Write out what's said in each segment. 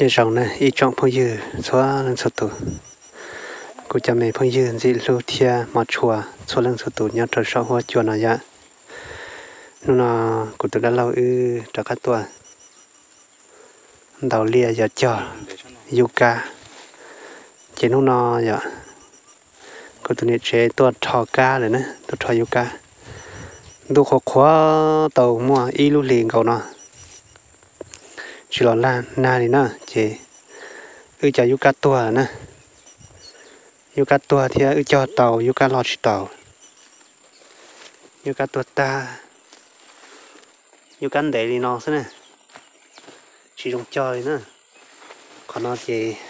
Nyob zoo na ib tsoom phooj ywg txhua leej txhua tus, kuv cov me phooj ywg ntxim hlub thiab hmov tshua txhua leej txhua tus nyob rau saum huab cua no yom. Hnub no kuv tus dab laug wb rov qab tuaj ntaus liaj yog cog yub kab. Ces hnub no yom, kuv tus niam tsev tuaj rho kab lawm na, tuaj rho yub kab. Ntuj qhuav qhuav tau muaj ib lub hlis nkaus no tsis los nag li na, ces wb cov yub kab tuag na. Yub kab tuag thiab wb cog tau yub kab loj tsis taus. Yub kab tuag tag, yub kab ntev li no xwb na, tsis zoo cog li na. Qhov no ces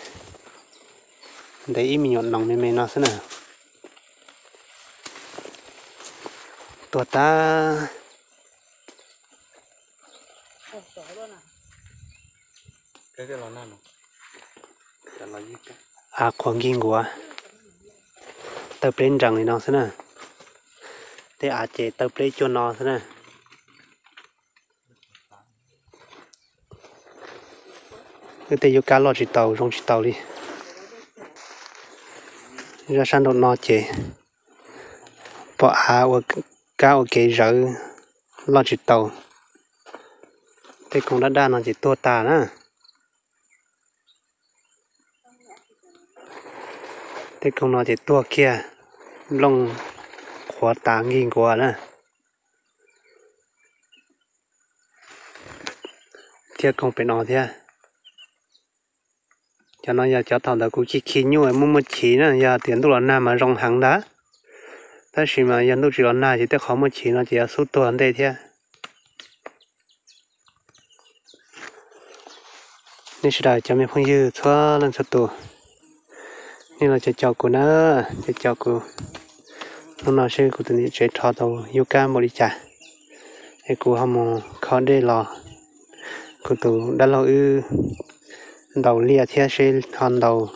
ntev ib me nyuam noog me me no xwb na. Tuag tag. Av qhuav nkig nkuav, taw pleb nrees li no xwb na. Tej av ces taw pleb cuag no xwb na. Wb tej yub kab loj tsis taus, zoo tsis taus li. Zaj sab nraum no ces pom av ua kab ua kev zawv loj tsis taus. Tej koog daj daj no ces tuag tag na. Tej koog no ces tuag kiag, nplooj qhuav tas nkig nkuav na. Thiab koog pem no thiab. Cov no yog cov thaum ntawd kuv khi khi nyuj muaj muaj chiv na, yog tias ntuj los nag mas zoo heev ntag. Tab sis mas yog ntuj tsis los nag ces tej qhov muaj chiv no ces yuav xub tuag ntej thiab. Nej sawv daws cov me phooj ywg txhua leej txhua tus, nej los caum caum kuv na, caum caum kuv. Hnub no seb kuv tus niam tsev rho tau yub kab npaum li cas, es kuv ho mus kho dej los. Kuv tus dab laug wb ntaus liaj thiab seb ho ntaus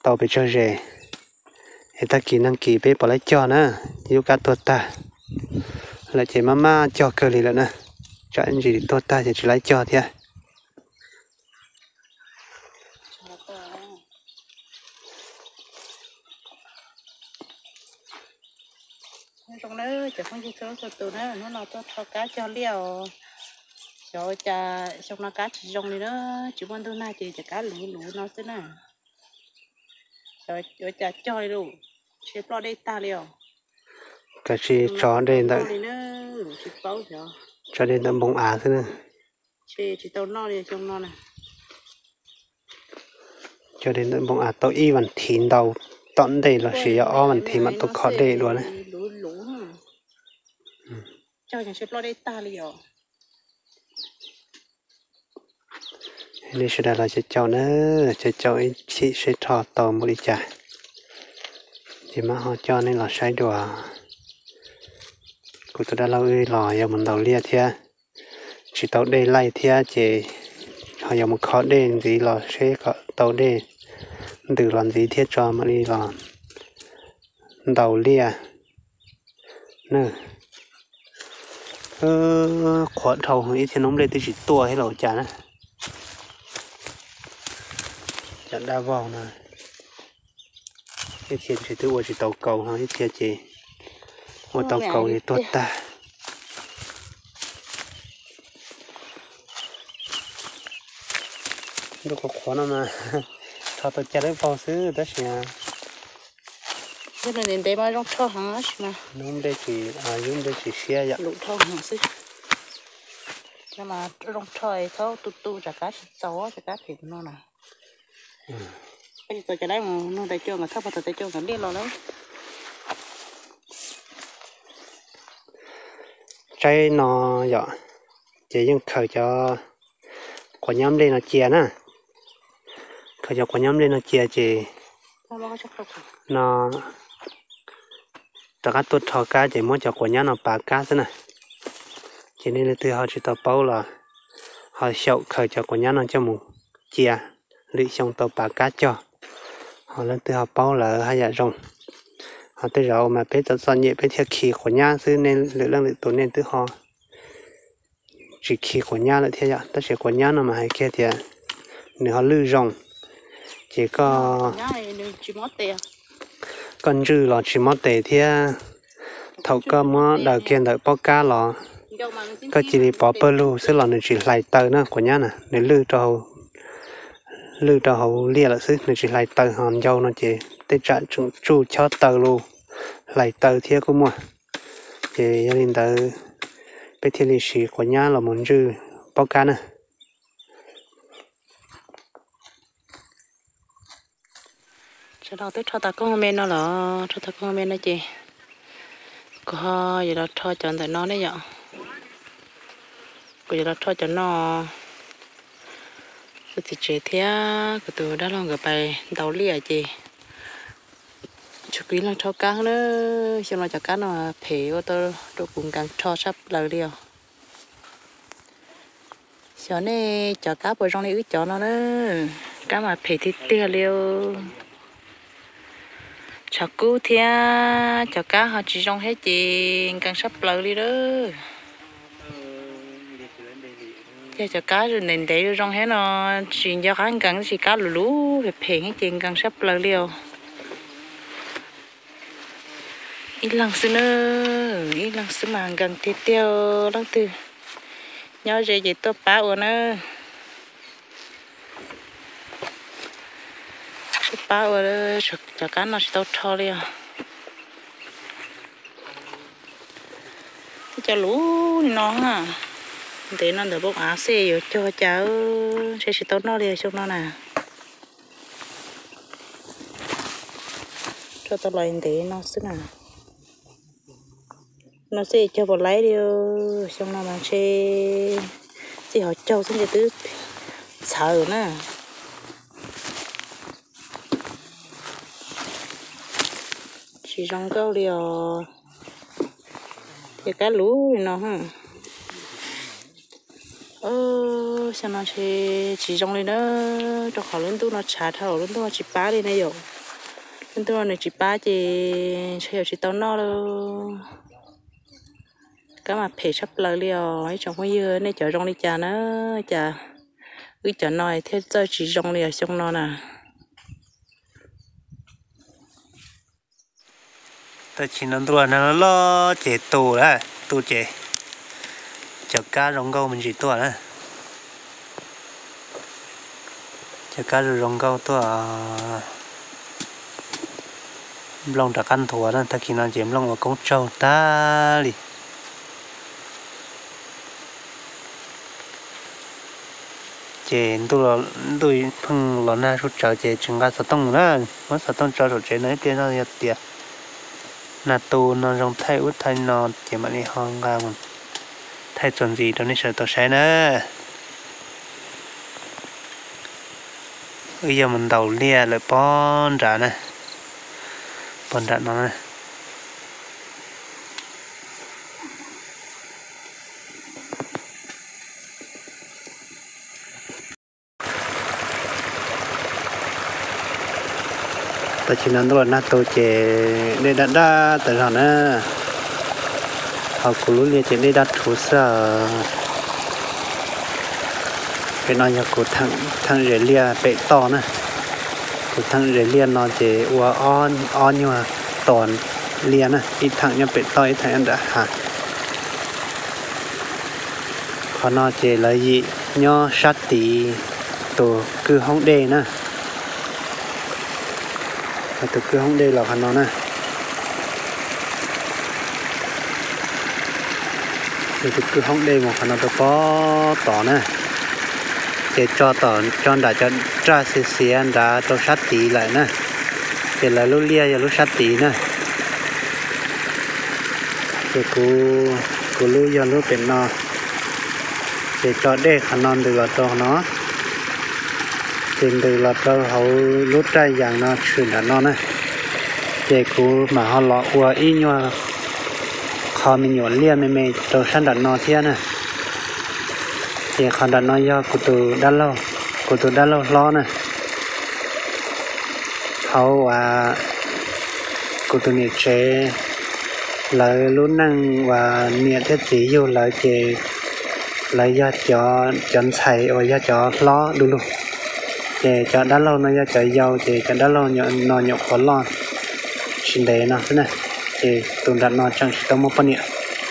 tau pes tsawg zes, es tag kis nag kis peb puas laib cog na. Yub kab tuag tag lawm ces maj maj cog kawg li lawm na, tsam ntsis tuag tag ces tsis laib cog thiab. Zoo na cov phooj ywg txhua leej txhua tus na, hnub no tuaj rho kab cog liaj os. Xyov ua cas xyoo no kab tsis zoo li na, tsis muaj ntuj nag ces cov kab luv luv no xwb na. Xyov ua cas cog li lawm, ntshe ploj dej tag li os. Kav tsij tso dej ntawm, tso dej ntawm npoo av xwb na. Tsis tau noj li xyoo no na. Cog dej ntawm npoo av tau ib vas thiv ntau, tom ntej los sis yog ob vas thiv mam tau kho dej dua na. Cog ntshe ploj dej tag li os. Nej sawv daws los caum caum na, caum caum ib chim seb rho tau npaum li cas, ces mam ho coj nej los saib dua. Kuv tus dab laug wb los yog mus ntaus liaj thiab, tsis tau dej laij thiab ces ho yog mus kho dej ntxiv los seb kom tau dej ntws los ntxiv thiab tso mam li los ntaus liaj na. Qhuav dhau ib txhia noob nplej twb tsis tuaj thiab los ua cas na. Cov dab vog no ib txhia ces twb ua tsis tau kaus, ib txhia ces ua tau kaus ces tuag tag. Ntuj qhuav qhuav no mas rho tau caj dawb paug xwb tab sis ntev ntev mas zoo rho heev tab sis mas noob nplej tsis, yub nplej tsis siab yom. Luv dhau heev xwb. Cov mas zoo rho thaub tu tu tsam kab tsis txaus, tsam kab phem no na. Kab tsis txaus cov dab mus nug tais cua nkawd thauj pog tau tais cua nkawd liaj los lawm. Tsaib no yom, ces yeej khaws cov quav nyab nplej no cia na. Khaws cov quav nyab nplej no cia ces no rov qab tuaj rho kab ces muab cov quav nyab no pav kab xwb na. Ces nej leej twg ho tsis tau paub los ho xyaum khaws cov quav nyab no coj mus cia, lwm xyoo tau pav kab cog. Ho leej twg ho paub lawm haj yam zoo. Ho tej zaum mas peb txom txom nyem peb thiaj khi quav nyab xwb, nej lwm leej lwm tus nej twb ho tsis khi quav nyab lawm thiab yom. Tab sis quav nyab no mas hais kiag tias nws ho lwj zoo, ces koj ntswj los tsis mob tes thiab. Thaum koj muab daws kiag ntawm pob kab los, koj cia li pov pawg lug xwb los nws tsis hlais taw na, quav nyab na, nws lwj rau hauv liaj lawm xwb, nws tsis hlais taw, ho ncau no ces tej tsam tseem tsuj chob taw los hlais taw thiab kuj muaj. Ces yog li ntawd, peb thiaj li siv quav nyab los mus ntswj pob kab na. Sawv daws twb rho tas koob me no los, rho tas koob me no ces kuv ho yuav los rho cov ntawm no ne yom. Kuv yuav los rho cov no, kuv txiv tsev thiab kuv tus dab laug nkawd pais ntaus liaj ces tshuav kuv ib leeg rho kab na. Xyoo no cov kab no phem ua tau rau kuv nkees rho tshaj plaws li os. Xyov nej cov kab puas zoo li wb cov no na, kab mas phem tiag tiag li. Tshav kub thiab cov kab ho tsis zoo thiab ces nkees tshaj plaws li lawm. Ces cov kab ntev ntev zoo zoo thiab no tsis nco qab nkees, tab sis kab luv luv phem phem ces nkees tshaj plaws li os. Ib leeg xwb na, ib leeg xwb mas nkees tiag tiag. Leej twg nyob ze ces tuaj pab ua na. Tuaj pab ua, cov kab no tsis tau rho li os. Cov luv li no, ntev no ntawm npoo av xwb yuav cog cas, ntshe tsis tau noj li xyoo no na. Rho tau los ntev no xwb na. No xwb cog puas laib li, xyoo no mas ntshe txij hauv caug xwb ntshe twb txhawv na. Tsis zoo nkauj li os. Ces kab luv li no. Xyoo no ntshe tsis zoo li na, rau qhov lub ntuj no tshav dhau, lub ntuj no tsis pab li na yom. Lub ntuj no nws tsis pab ces ntshe yuav tsis tau noj lawm. Kab mas phem tshaj plaws li os ib tsoom phooj ywg, nej cov zoo li cas na, cas wb cov no thiaj txawj tsis zoo li os xyoo no na. Tam sim no ntuj nag loj loj ces tu lawm, tu ces cov kab zoo nkauj me ntsis tuaj na. Cov kab zoo zoo nkauj tuaj, nplooj rov qab nthuav na, tag kis no ces nplooj ua koob tsaug tag li. Ces ntuj pheej los nag sub tsawv ces tsis nqa xov tooj na, muab xov tooj tso saum tsev no ib pliag no yog tias nag tu no zoo thaij ub thaij no ces mam li ho nqa mus thaij txuas ntxiv rau nej sawv daws tau saib na. Wb yuav mus ntaus liaj lawm pob nram na, pob nram no na. Tam sim no ntuj los nag tu ces dej daj daj tas zog na. Ho kuv lub liaj ces dej daj rhuv xwb. Pem no yog kuv theem zes liaj pem toj na. Kuv theem zes liaj no ces ua ob nyuag tos liaj na, ib theem nyob pem toj ib theem nyob nram hav. Qhov no ces lawv yim nyob sab tid tus kwj hoob dej na. Tus kwj hoob dej los qhov no na. Tus kwj hoob dej mus qhov no rau pob tod na. Ces tso tom, tso nram cov raj xiav xiav nrad rau sab tid lawm na. Ces lawv lub liaj yog lub sab tid na. Ces kuv, kuv lub yog lub pem no. Ces tso dej qhov no ntws los rau no, ces ntws los rau hauv lub raj yas no tshwm nram no na. Ces kuv mam ho los ua ib nyuag qho me nyuam liaj me me rau sab nram no thiab na. Ces qhov nram no yog kuv tus dab laug, kuv tus dab laug hlob na. Hauv uas kuv tus niam tsev, lawv lub neej uas niam thiab txiv yug lawv ces lawv yog cov ntxhais uas yog cov hlob du lug. Ces cov dab laug no yog cov yau, ces cov dab laug no nyuam qhuav loj tsis ntev no xwb na. Ces tus nram no tseem tsis tau muaj poj niam,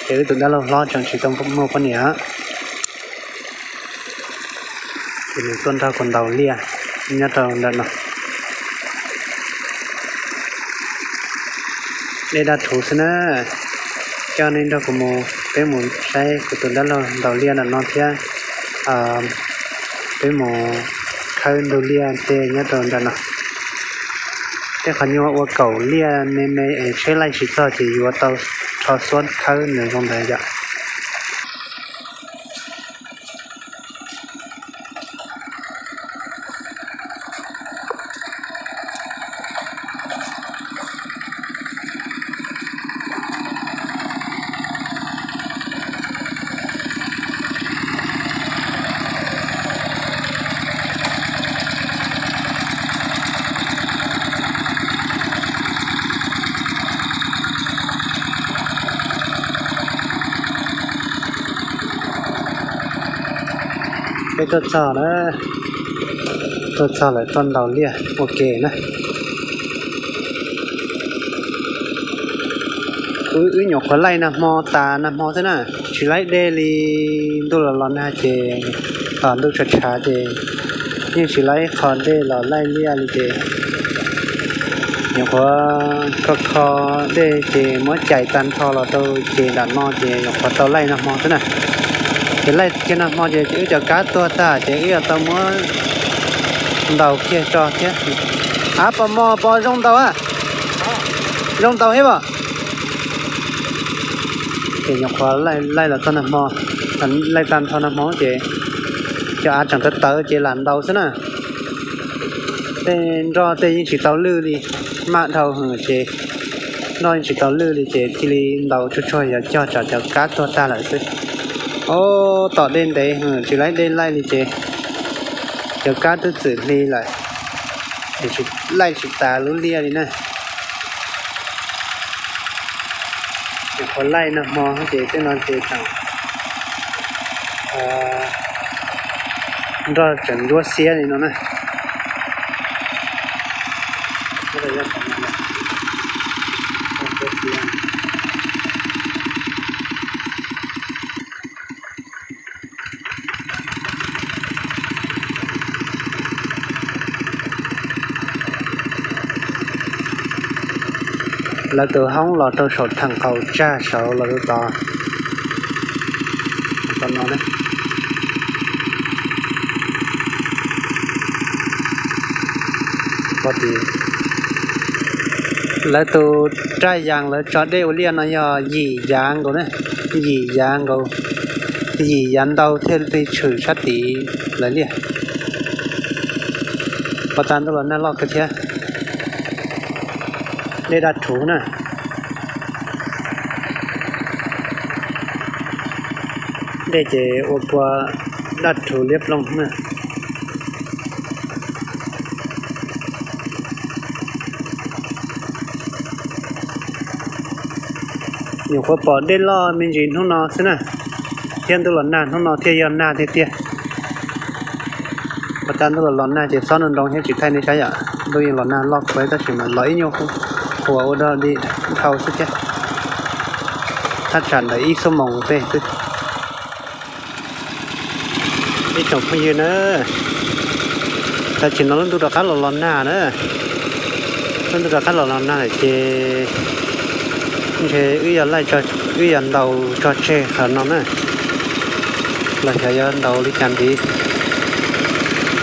ces wb tus dab laug hlob tseem tsis tau muaj poj niam. Ces nws tuaj nrog kuv ntaus liaj nyob rau nram no. Dej daj rhuv xwb na. Coj nej nrog kuv mus, peb mus saib kuv tus dab laug ntaus liaj nram no thiab. Peb mus khawb ntug liaj tej nyob rau nram no. Tej qhov nyuag ua kaum liaj me me es tsheb laij tsis txog ces yuav tau rho xuab khawb nws zoo ntawd yom. Peb tuaj txog na, tuaj txog lawm tuaj ntaus liaj ua ke na. Wb nyuam qhuav laij nag hmo tas nag hmo xwb na, tsis laij dej li. Ntuj los los nag ces, ntuj tshav tshav ces yeej tsis laij qho dej los laij liaj li ces nyuam qhuav kho kho dej ces muab cais tag nrho los rau ces nram no ces nyuam qhuav tau laij nag hmo xwb na. Ces laij kiag nag hmo ces wb cov kab tuag tag ces wb yuav tau muab ntaus kiag tso thiab. Av pos mos pos zoo ntaus a, zoo ntaus thiab pom. Ces nyuam qhuav laij los txog nag hmo, laij tag nrho nag hmo ces cov av tseem tawv tawv ces lam ntaus xwb na. Tej nroj tej yeej tsis tau lwj li, maj dhau heev ces nroj yeej tsis tau lwj li ces cia li ntaus tsuag tsuag yuav cog tsam cov kab tuag tag lawm xwb. Ob tom dej ntev heev tsis laij dej laij li ces cov kab twb txwm hli lawm, laij tsis tas lub liaj li na. Nyuam qhuav laij nag hmo ces tej no ces tseem nroj tseem ntsuab xiab li no na. Lawv tus hoob los rau saum theem qaum tsag saud los rau tod. Lawv tus raj yas lawv tso dej ua liaj no yog yim yav nkaus na, yim yav nkaus, yim yav ntau thiaj li tshwm sab tid lawv liaj. Pos tas ntuj los nag loj kawg thiab. Dej daj rhuv na. Dej ces ua pua daj rhuv liab ploog na. Nyuam qhuav pom dej loj me ntsis hnub no xwb na, thiab ntuj los nag hnub no thiaj yog nag tiag tiag. Pos tas ntuj los los nag ces xob nroo nroo thiab tsis thaij nej saib yom. Ntuj yeej los nag loj kawg tab sis mas los ib nyuag qhuav ua dog dig dhau xwb thiab, thaj tsam ntawm ib xuab moos tej xwb. Ib tsoom phooj ywg na, tam sim no lub ntuj rov qab los los nag na. Lub ntuj rov qab los los nag lawm ces ntshe wb yog laij, wb yog ntaus tso tseg qhov no na, los xyov yuav ntaus li cas ntxiv.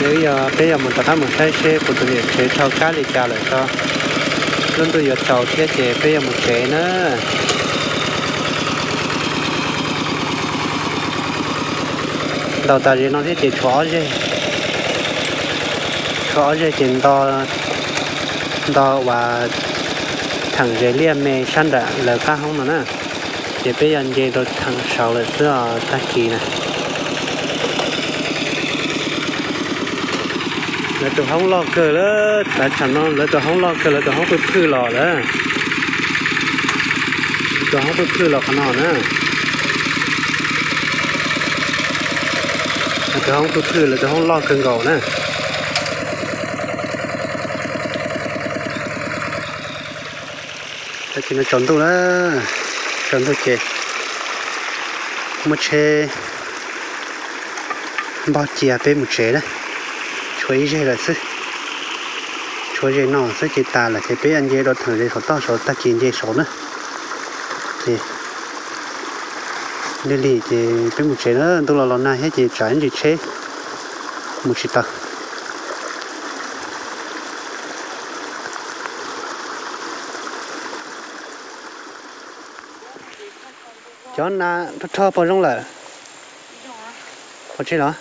Wb yog, peb yog mus rov qab mus saib seb kuv tus niam tsev rho kab li cas lawm tso. Lub ntuj yuav tsaus thiab ces peb yuav mus tsev na. Ntaus tas zem no thiab ces tshuav ob zeg, tshuav ob zeg ces nto, nto uas theem zes liaj me sab nram lawv qab hoob no na. Ces peb yog nce rau theem saud lawm xwb os tag kis na. Lawv tus hoob loj kawg lawm, tav tsam no lawv tus hoob loj kawg, lawv tus hoob phwj phwj los lawm. Lawv tus hoob phwj phwj los qhov no na. Lawv tus hoob phwj phwj, lawv tus hoob loj kawg nkaus na. Ces no tsaus ntuj lawm, tsaus ntuj ces muab tsheb npog cia peb mus tsev na. Tshuav ib zeg lawm xwb, tshuav zeg no xwb ces tas lawm ces peb nce dua theem ze saum toj saud tag kis nce saud na. Ces lig lig ces peb mus tsev na, ntuj los los nag thiab ces tsam ib ntsis tsheb mus tsis tau. Cov nas rho rho puas zoo lawm? Pov tseg los?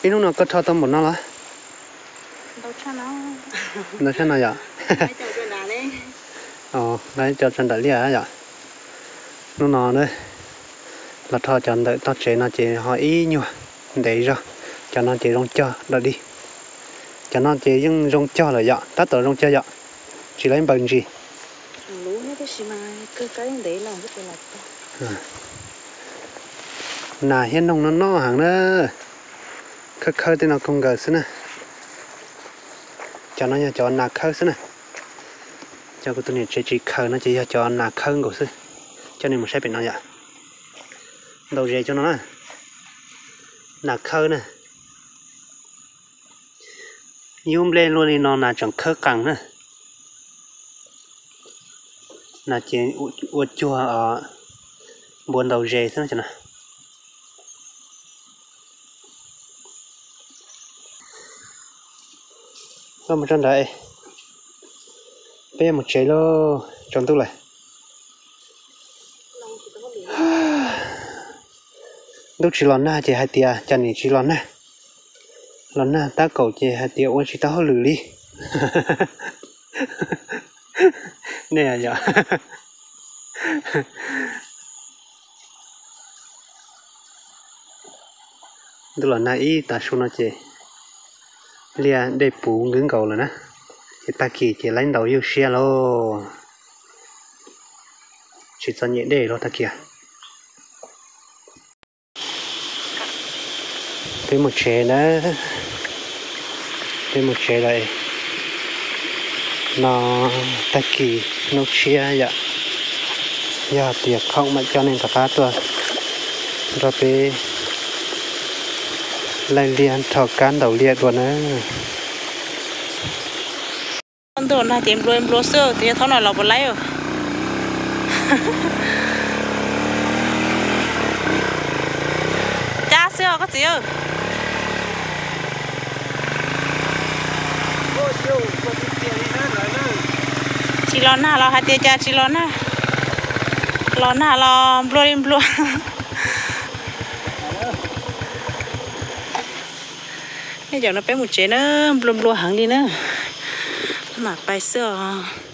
Ib hnub no koj rho tau npaum no los? Ntau tshaj no yom. Cov tso nram liaj yom. Hnub no los rho cov ntawm toj tsev no ces ho ib nyuag ntev zog. Cov no ces zoo cog dog dig. Cov no ces yeej zoo cog lawm yom, tab tom zoo cog yom. Tsis laib npaws ntsis. Nas thiab noog no noj heev na. Khawb khawb tej no kawg nkaus xwb na. Cov no yog cov nas khawb xwb na. Cov kuv tus niam tsev tsis khaws no ces yog cov nas khawb nkaus xwb. Coj nej mus saib pem no yom. Ntaus zes cov no na. Nas khawb na. Yub nplej luaj li no nas tseem khawb qees na. Nas ces ua cuag npua ntaus zes xwb no. Koj mus tso ntawd, peb mus tsev lauj, tsaus ntuj lawm. Ntuj tsis los nag ces hais tias cas nim tsis los nag, los nag tab kaum ces hais tias ua tsis tau hauj lwm li. Nej yom. Ntuj los nag ib tag su no ces liaj dej puv nkwv nkaus lawm na, ces tag kis ces laib ntaus ywj siab lauj, tsis txom nyem dej lauj tag kis. Peb mus tsev na, peb mus tsev lawm. No tag kis hnub tshiab yom, yog tias khoom mam coj nej rov qab tuaj nrog peb laij liaj rho kab ntaus liaj dua na. Ntuj nag ces nplua nplua xwb, tus yog thaum no los puas laib. Cab xwb os koj txiv. Tsis los nag los hais tias cas tsis los nag, los nag los nplua li nplua. Nej cov no peb mus tsev na, nplua nplua heev li na, mam pais xwb os.